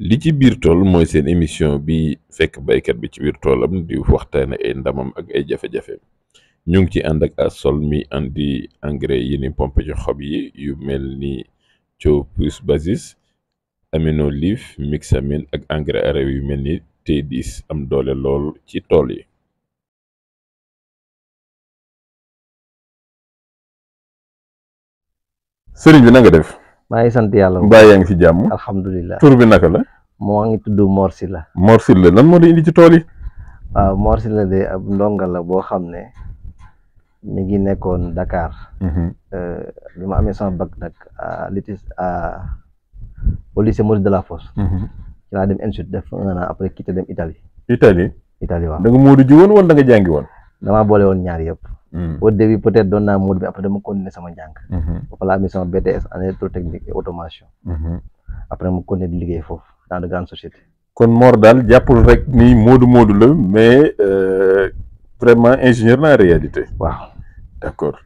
li ci biir tool mooy seen émission bi fekk baykat bi ci biir toolam di waxtaane ay ndamam ak ay jafe-jafe ñu ngi ci ànd ak Asol mi andi engrais yi ni pompe ci xob yi yu mel ni Thio plus Basis Aminolif Mixamine ak engrais araw yu mel ni T10 am doole lool ci tool yi. sëriñ bi na nga def. maa ngi sant yàlla. mbaa yaa ngi ci jàmm. alhamdulilah. tur bi naka la. moo ngi tudd Mor Sylla. Mor Sylla lan moo di indi ci tool yi. waaw Mor Sylla de ab ndonga la boo xam ne mi ngi nekkoon Dakar. bi ma amee sama bac nag au lycée Maurice Delafosse. ci laa dem institut def un an après quitté dem Italie. Italie waaw. da nga Moodu ji woon wala da nga jàngi woon. damaa boole woon ñaar yëpp. au début peut-être doon naa Moodu bi après dama continuer sama njàng. ba laa amee sama BTS en électrotechnique et automation. après mu continuer di liggéey foofu dans de grandes sociétés. kon Mor daal jàppul rek ni Moodu la mais vraiment ingénieur la en réalité. waaw d'accord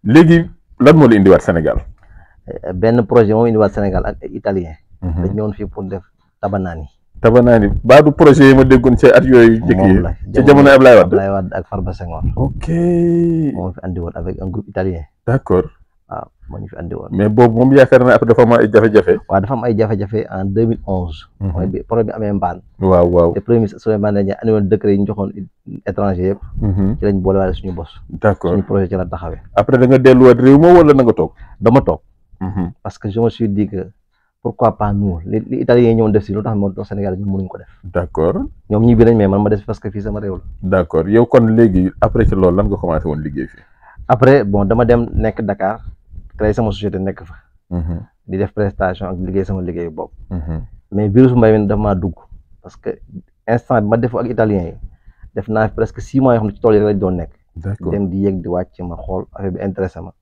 léegi lan moo la indiwaat Sénégal. benn projet moom indiwaat Sénégal ak ay italien. dañ ñëwoon fii pour def tabanaani. baa du projet yi ma déggoon ci at yooyu. jëkk yi ci jamono Ablaye Wade ak Farba Senghor. ok moo fi andi woon avec un groupe italien. d'accord. waaw moo ñu fi andi woon. mais boobu moom yaakaar naa après dafa am ay jafe-jafe. waaw dafa am ay jafe-jafe en 2011. mooy bi projet bi amee mbaan. waaw te premier ministre Souleymane Ndéné Ndiaye andi woon décret yi ñu joxoon étranger yëpp. ci lañ boolewaale suñu bos. d'accord suñu projet ci la taxawee. après da nga delluwaat réew ma wala na nga toog. dama toog. parce que je me suis dit que pourquoi pas nous li italien yi ñëwoon def si lu tax moo tax Sénégal ñu mënuñ ko def. d'accord ñoom ñibbi nañ mais man ma def parce que fii sama réew la. d'accord yow kon léegi après ci loolu lan nga commencé woon liggéey fii. après bon dama dem nekk Dakar créé sama société nekk fa. di def prestation ak liggéey sama liggéeyu bopp. mais virus mbay mi dafa maa dugg parce que instant bi ma def ak italien yi def naa presque 6 mois yoo xam ne ci tool yi rek lañ doon nekk. d'accord dem di yéeg di wàcc ma xool affaire bi intéressé ma.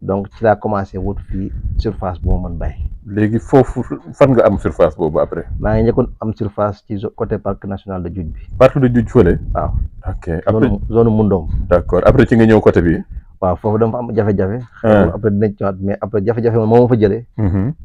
donc ci laa commencé wut fii surface bu ma mën bay. léegi foofu fan nga am surface boobu après. maa ngi njëkkoon am surface ci côté parc national de Djoudj bi. parc de Djoudj fële. waaw ok après zone Mundoom. d'accord après ci nga ñëw côté bi. waaw foofu dama fa am jafe-jafe. après dinañ ci ñëwaat mais après jafe-jafe moom moo ma fa jëlee.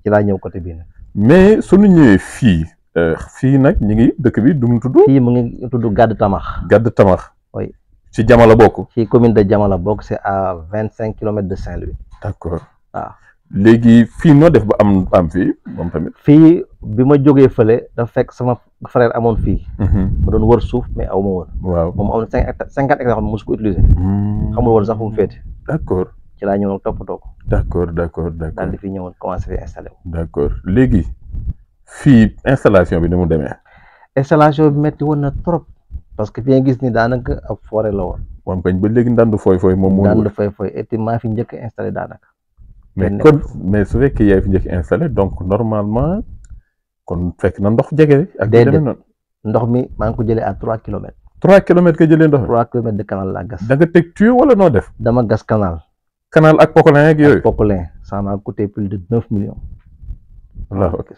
ci laa ñëw côté bii nag. mais suñu ñëwee fii nag ñu ngi dëkk bi du mu tudd. fii mu ngi tudd Gàdd Tamax. Gàdd Tamax. oui. ci Jamala bokk. ci commune de Jamala bokk c'est à 25 kilomètres de Saint-Louis. d'accord waaw. léegi fii noo def ba am fii moom tamit. fii bi ma jógee fële dafa fekk sama frère amoon fii. ma doon wër suuf mais aw ma woon. waaw moom amoon 50 hectares xam ne mosu ko utiliser. xamul woon sax fu mu féete. d'accord ci laa ñëwoon toppatoo ko. d'accord daal di fi ñëwoon commencé fi installé wu. d'accord léegi fii installation bi ni mu demee. installation bi metti woon na trop. parce que fi nga gis ni daanaka ab forêt la woon. moom kañ ba léegi ndandu fooy moom moo. ndandu fooy et maa fi njëkk installé daanaka. mais su fekkee yaay fi njëkk installé donc normalement kon fekk na ndox jege. ak déedéet ndox mi maa ngi ko jëlee à 3 kilomètres. 3 kilomètres nga jëlee ndox. 3 kilomètres de canal laa gas. da nga teg tuyau wala noo def. dama gas canal. canal ak pocolin ak yooyu. pocolin ça m'a coûté plus de 9 millions. voilà ok.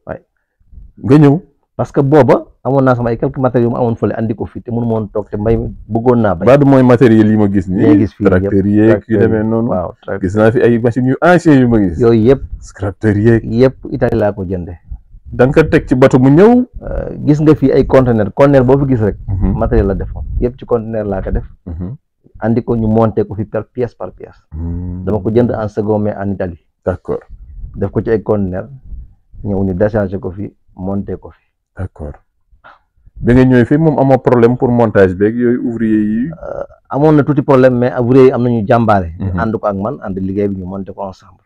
waay nga ñëw. parce que booba amoon naa sama ay quelques matériaux yu ma amoon fële andi ko fii te mënu ma woon toog te mbay mi bëggoon naa bay. baadu mooy matériel yi ma gis nii. gis fii tracteur yeeg yu demee noonu. waaw gis naa fi ay machines yu anciens yu ma gis. yooyu yëpp. tracteur yeeg. yëpp Italie laa ko jënde da nga ko teg ci bato mu ñëw. gis nga fii ay conteneur boo fi gis rek. matériel la defoon yëpp ci conteneur laa ko def. andi ko ñu monté ko fi par pièce. dama ko jënd en second main en Italie. d'accord def ko ci ay conteneur ñëw ñu déchargé ko fi monté ko fi. d'accord bi nga ñëwee fii moom amoo problème pour montage beeg yooyu ouvrier yi. amoon na tuuti problème mais ouvrier yi am nañu jàmbaare. ñu ànd ko ak man ànd liggéey bi ñu monté ko ensemble.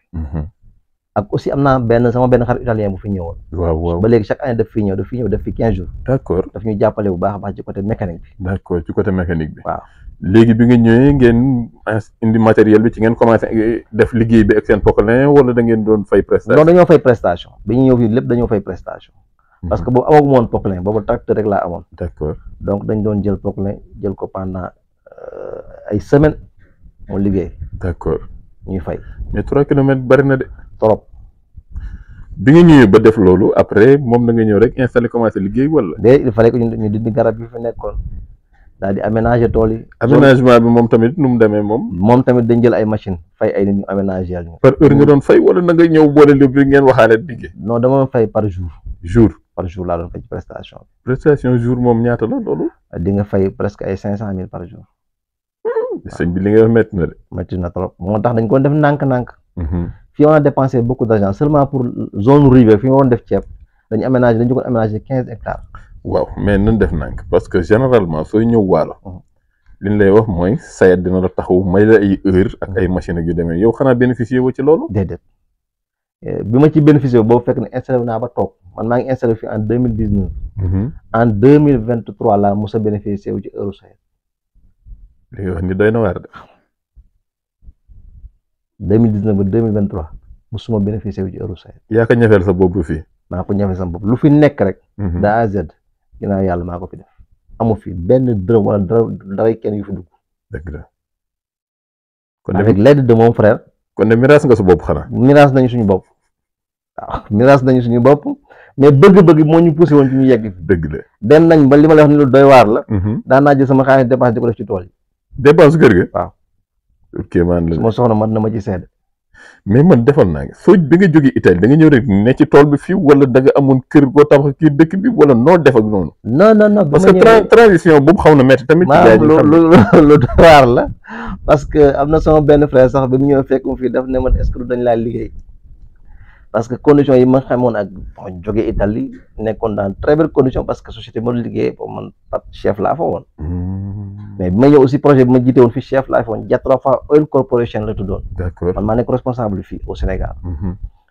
ak aussi am naa sama benn xarit italien bu fi ñëwoon. waaw ba léegi chaque année daf fi ñëw daf fi 15 jours. d'accord daf ñu jàppale bu baax a baax ci côté mécanique bi. d'accord ci côté mécanique bi. waaw léegi bi nga ñëwee ngeen indi matériel bi ci ngeen commencé def liggéey bi ak seen pocolin wala da ngeen doon fay prestation. non dañoo fay prestation bi ñu ñëw fii lépp dañoo fay prestation. parce que boobu amaguma woon pocolin boobu tracteur rek laa amoon. d'accord donc dañ doon jël pocolin jël ko pendant ay semaines mu liggéey. d'accord ñuy fay. mais 3 kilomètres bari na de. trop. bi nga ñëwee ba def loolu après moom da nga ñëw rek installé commencé liggéey wala. il fallait que ñu dindi garab yi fi nekkoon daal di aménager tool yi. aménagement bi moom tamit nu mu demee moom. moom tamit dañ jël ay machine fay ay nit ñu aménager ñu. par heure nga doon fay wala na nga ñëw boole lépp ngeen waxaale liggéey. non dama fay par jour. par jour laa doon fay ci prestation bi. prestation jour moom ñaata la loolu. di nga fay presque ay 500 000 par jour. sëñ bi li nga wax métti na de. métti na trop moo tax dañ ko def ndànk-ndànk. fii on a dépensé beaucoup d'argent seulement pour zone rurale fi ñu waroon def ceeb dañu aménager dañu ko aménager 15 hectares. waaw mais nan def nànk parce que généralement sooy ñëw waalo. li ñu lay wax mooy sayet dina la taxaw may la ay heure ak ay machine ak yu demee yow xanaa bénéficier wu ci loolu. déedéet bi ma ci bénéficier wu boobu fekk ne installé naa ba toog man maa ngi installé fii en 2019. en 2023 laa mos a bénéficier wu ci heure sayet. li nga wax ni doy na waar de. 2019 ba 2023 mosuma bénéficier wu ci heure sayet. yaa ko ñafeel sa bopp fii. maa ko ñafeel sa bopp lu fi nekk rek. de A à Z ginnaaw yàlla maa ko fi def. amu fi benn dërëm wala dara kenn yu fi dugg. dëgg la. kon avec l'aide de mon frère. kon ne miraas nga sa bopp xanaa. miraas nañu suñu bopp. waaw miraas nañu suñu bopp mais bëgg-bëgg moo ñu poussé woon ci ñu yegg fi. dëgg la dem nañ ba li ma la wax ni lu doy waar la. daan naa jël sama xaalis dépense di ko def ci tool yi. dépense kër ga. waaw. ok man la su ma soxna man na ma ci seede. mais man defal naa nga soo bi nga jógee Italie da nga ñëw rek ne ci tool bi fii wala da nga amoon kër boo tabax kii dëkk bi wala noo def ak noonu. non parce que transition boobu xaw na métti tamit. lu doy waar la parce que am na sama benn frère sax bi mu ñëw fekk mu fii daf ne man est-ce que dañ laa liggéey parce que conditions yi ma xamoon ak jógee Italie nekkoon dans très belle condition parce que société ma liggéey boobu man chef laa fa woon. mais bi ma ñëw aussi projet bi ma jiite woon fii chef laa fa woon Jatra Oil Corporation la tuddoon. d'accord man maa nekk responsable fii au Sénégal.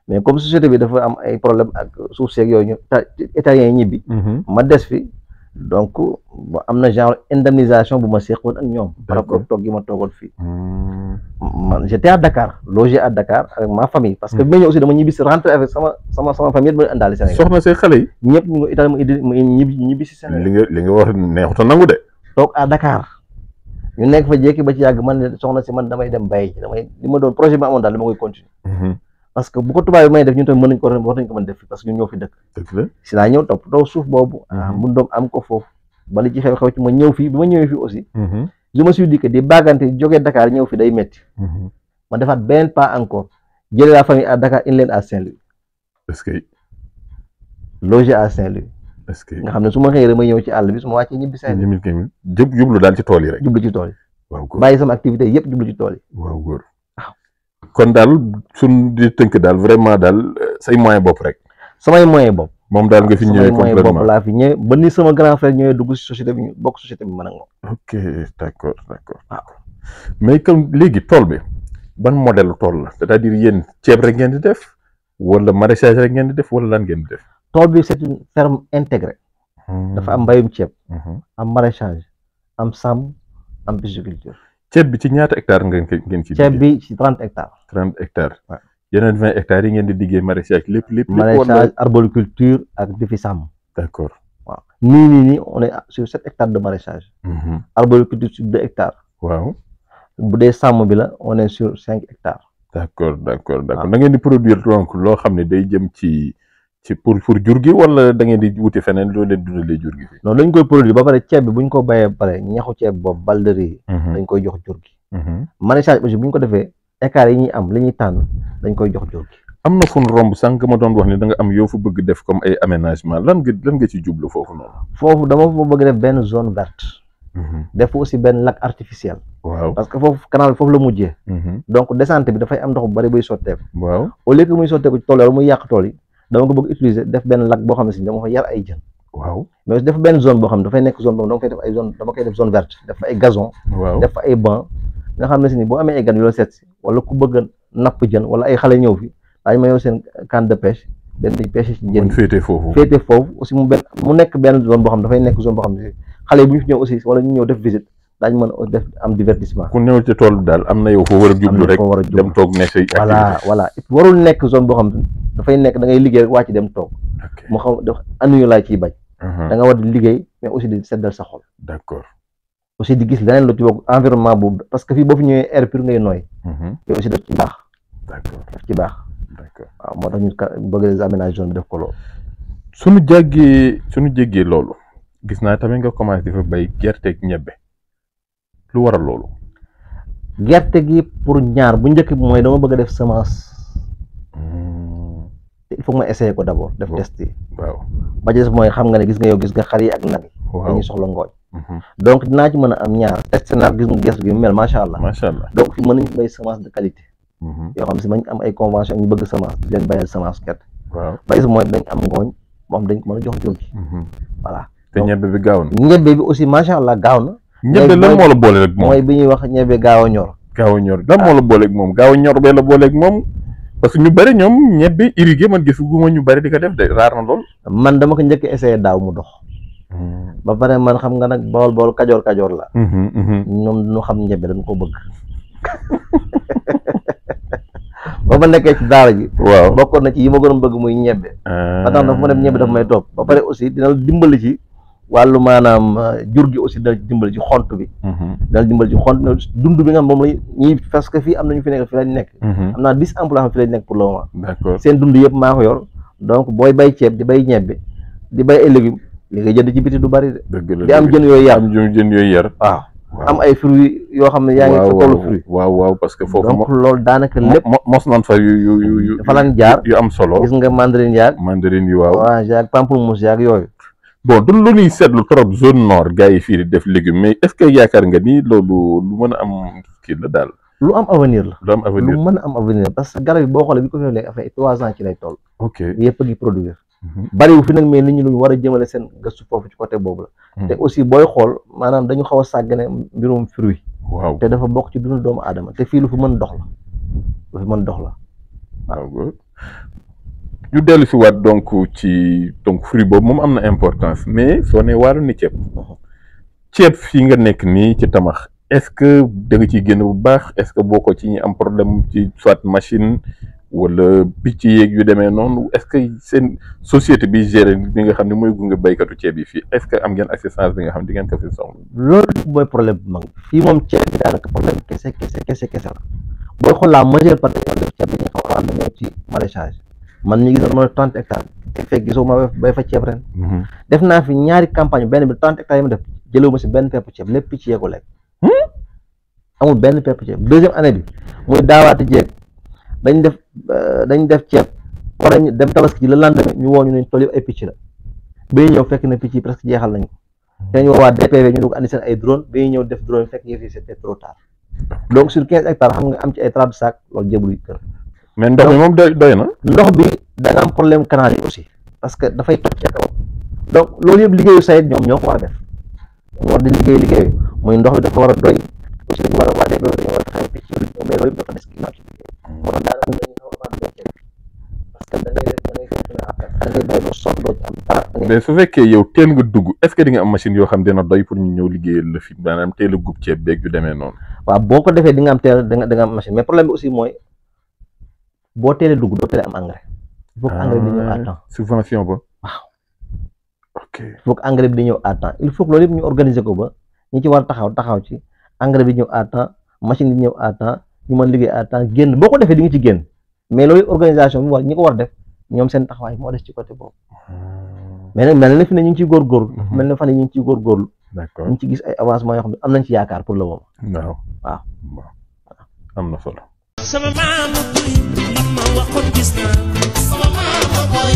mais comme société bi dafa am ay problème ak suuf seeg yooyu ñu italiens yi ñibbi. ma des fi donc am na genre indemnisation bu ma seqoon ak ñoom. par rapport toog gi ma toogoon fii. man j'étais à Dakar logé à Dakar avec ma famille. parce que bi ma ñëw aussi dama ñibbi si rentré avec sama famille yëpp ma indaale Sénégal. soxna say xale yi. ñëpp ñu ngi Italie ma ñibbi si Sénégal. li nga wax neexut a nangu de. toog à Dakar ñu nekk fa jékki ba ci yàgg man ne soxna si man damay dem bay li ma doon projet bi ma amoon daal dama koy continuer. parce que bu ko tubaab bi may def ñun tamit mën nañ ko war nañ ko mën def fi parce que ñun ñoo fi dëkk. dëgg la si laa ñëw topp doo suuf boobu. mun doom am ko foofu. bali ci xew ci ma ñëw fii bi ma ñëwee fii aussi. je me suis dit que di baagante jógee Dakar ñëw fi day métti. ma defaat benn pas encore jëlee la famille à Dakar indi leen à Saint-Louis. est-ce que. logé à Saint-Louis. est-ce que nga xam ne su ma xëyee rek ma ñëw ci àll bi su ma wàccee ñibbi Saint-Louis. jublu daal ci tool yi rek. jublu ci tool yi. waaw góor bàyyi sama activité yëpp jublu ci tool yi. waaw góor kon daal suñ di tënk daal vraiment daal say moyen bopp rek. samay moyen bopp. moom daal nga fi ñëwee samay moyen bopp laa fi ñëwee ba ni sama grand frère ñëwee dugg si société bi ñu bokk société bi mën ak moom. ok d'accord waaw mais comme léegi tool bi ban modèle tool la c'est-à-dire yéen ceeb rek ngeen di def wala maraîchage rek ngeen di def wala lan ngeen di def. tool bi c'est une ferme intégrée. dafa am mbayum ceeb. am maraîchage am sàmm am pisciculture. ceeb bi ci ñaata hectares ngeen ci. ceeb bi ci 30 hectares. 30 hectares. waaw yeneen 20 hectares yi ngeen di liggéey maraîchage lépp. maraîchage arboriculture ak di fi sàmm. d'accord waaw nii on est sur 7 hectares de maraîchage. arboriculture sur 2 hectares. waaw bu dee sàmm bi la on est sur 5 hectares. d'accord da ngeen di produire donc loo xam ne day jëm ci pour jur gi wala da ngeen di wuti feneen loo leen dundalee jur gi. non dañ koy produire ba pare ceeb bi bu ñu ko bayee ba pare ñaxu ceeb boobu balderie yi. dañ koy jox jur gi. maraîchage aussi bu ñu ko defee hectares yi ñuy am li ñuy tànn dañ koy jox jur gi. am na fu mu romb sànq ma doon wax ne da nga am yoo fa bëgg def comme ay aménagement lan nga ci jublu foofu noonu. foofu dama fa bëgg def benn zone verte. def aussi benn lac artificiel. waaw parce que foofu canal foofu la mujjee. donc descente bi dafay am ndox bu bari buy sotteeku. waaw au lieu que muy sotteeku ci tool yi muy yàq tool yi dama ko bëgg utiliser def benn lac boo xam ne si dama fa yar ay jën. waaw mais def benn zone boo xam ne dafay nekk zone boobu dama koy def zone verte def fa ay gazon. waaw def fa ay banc nga xam ne si ni boo amee ay gan yu la seet si wala ku bëgg a napp jën wala ay xale ñëw fi daañu ma yow seen canne de pêche dem di pêche ci jën. féete foofu aussi mu nekk benn zone boo xam ne dafay nekk zone boo xam ne si xale yi bu ñu fi ñëw aussi wala ñu ñëw def visite daañu mën a def am divertissement. ku ñëw ci tool daal am na yow foo war a jublu rek dem toog ne say activité. voilà warul nekk zone boo xam ne dafay nekk da ngay liggéey rek wàcc dem toog. mu xam def annuyu laa ciy bañ. da nga war di liggéey mais aussi di seddal sa xol. d'accord aussi di gis leneen lu ci bokk environnement boobu parce que fii boo fi ñëwee air pur ngay nooy. te aussi daf ci baax. d'accord daf ci baax. d'accord waaw moo tax ñu bëgg les aménagements zone bi def ko loolu. suñu jéggee loolu gis naa tamit nga commencé di fa bay gerte ak ñebbe. lu waral loolu. gerte gi pour ñaar bu njëkk bi mooy dama bëgg a def semence te il faut ma essayer ko d'abord def test yi. waaw ba des mooy xam nga ne gis nga xar yi ak nag yi. dañuy soxla ngooñ. donc dinaa ci mën a am ñaar testé naa gis nga gerte gi mu mel macha allah. donc fi mën nañu bay semence de qualité. yoo xam si mañ am ay convention ñu bëgg semence di leen bayal semence gerte. waaw ba des mooy dañ am ngooñ moo xam dañ ko mën a jox jur gi. voilà te ñebe bi gaaw na. ñebe bi aussi macha allah gaaw na. ñebe lan moo la boole ak moom mooy bi ñuy wax ñebe gaaw a ñor. gaaw a ñor lan moo la boole ak moom gaaw a ñor bee la boole ak moom parce que ñu bëri ñoom ñebe irrigué man gisuguma ñu bëri di ko def de raar na lool. man dama ko njëkk essayé daaw mu dox. ba pare man xam nga nag bool kajoor la. ñoom ñu xam ñebe dañ ko bëgg. ba ma nekkee ci daara ji. waaw bokkoon na ci yi ma gënoon bëgg muy ñebe. ba tax na fu ma dem ñebe dafa may topp ba pare aussi dina dimbali ci wàllu maanaam jur gi aussi dina dimbali ci xont bi. dina dimbali ci xont dund bi nga xam moom la ñuy parce que fii am na ñu fi nekk fi lañ nekk. am naa 10 emplois fi lañ nekk pour le moment. d'accord seen dund yëpp maa ko yor donc booy bay ceeb di bay ñebe di bay ay légumes li nga jënd ci biti du bari de. dëgg la di am jën yooyu yar am jën yooyu yar. waaw am ay fruits yoo xam ne yaa ngi fa tollu fruit. waaw parce que foofu donc loolu daanaka lépp mos naan fa yu dafa lan jaar yu am solo. gis nga mandarine yaag yi waaw. orange yaag pamplemousse yaag yooyu. bon du lu ñuy seetlu trop zone nord gars yi fii di def légumes mais est-ce que yaakaar nga ni loolu lu mën a am kii la daal. lu am avenir la. lu am avenir lu mën a am avenir parce que garab yi boo xoolee bi ko fi léegi affaire 3 ans ci lay toll. ok yëpp a ngi produire. bariwul fi nag mais nit ñi luñ war a jëmale seen gëstu foofu ci côté boobu la. te aussi booy xool maanaam dañu xaw a sàggane mbirum fruit. waaw te dafa bokk ci dundu doomu aadama te fii lu fi mën dox la lu fi mën dox la waaw. ñu dellu si waat donc ci donc fruit boobu moom am na importance mais soo ne waaru ni ceeb fii nga nekk nii ci Tamax est-ce que da nga ciy génn bu baax est-ce que boo ko ci ñi am problème ci soit machine wala picc yeeg yu demee noonu est-ce que seen société bi géré bi nga xam ne mooy gunge béykatu ceeb yi fii est-ce que am ngeen assistance bi nga xam ne di ngeen ko fi soxla. loolu mooy problème bu mag fii moom ceeb bi daanaka problème kese la booy xool la majeure partie def ceeb bi ñu xaw a ñëw ci maraîchage man ñu gis na 30 hectares te fekk gisoo ma bay fa ceeb ren. def naa fi ñaari campagne benn bi 30 hectares yi ma def jëlewu ma si benn pepp ceeb lépp picc yee ko lekk. amul benn pepp ceeb deuxième année bi muy daawaati jeeg dañ def ceeb war nañ dem tabaski ci le lendemain ñu woo ñu ne tool yëpp ay picc la bay ñëw fekk na picc yi presque jeexal nañ ko te ñu waa DPV ñu dugg andi seen ay drone bay ñëw def drone fekk yëf yi c'était trop tard donc sur 15 hectares xam nga am ci ay 30 sacs loolu jébul kër. mais ndox mi moom doy na. ndox bi da nga am problème canal yi aussi parce que dafay toj ca kaw donc loolu yëpp liggéeyu sayet ñoom ñoo ko war a def ñu war di liggéey muy ndox bi dafa war a doy aussi dañu war a waatee dañu war a taxaw picc yi mais loolu yëpp dafa des ginnaaw ci liggéey moo tax daanaka dañu xaw a parce que da ngay bay ba sonn doo ci am dara. mais su fekkee yow teel nga dugg est-ce que di nga am machine yoo xam dina doy pour ñu ñëw liggéeyal la fi maanaam teel a gub ceeb beeg yu demee noonu. waaw boo ko defee di nga am teel da nga am machine mais problème bi aussi mooy boo teelee dugg doo teelee am engrais. il faut que engrais bi di ñëw à temps. subvention ba. waaw. ok il faut que engrais bi di ñëw à temps il faut que loolu yëpp ñu organiser ko ba ñi ci war taxaw ci engrais bi ñëw à temps machine bi ñëw à temps ñu mën liggéey à temps génn boo ko defee di nga ci génn mais loolu organisation bi war ñi ko war def ñoom seen taxawaay moo des ci côté boobu. mais nag mel na fi ne ñu ngi ciy góorgóorlu. mel na fan yi ñu ngi ciy góorgóorlu. d'accord ñu ngi ci gis ay avancement yoo xam ne am nañ ci yaakaar pour le moment. waaw am na solo. sama maama boy li ma waxoon gis naa sama maama boy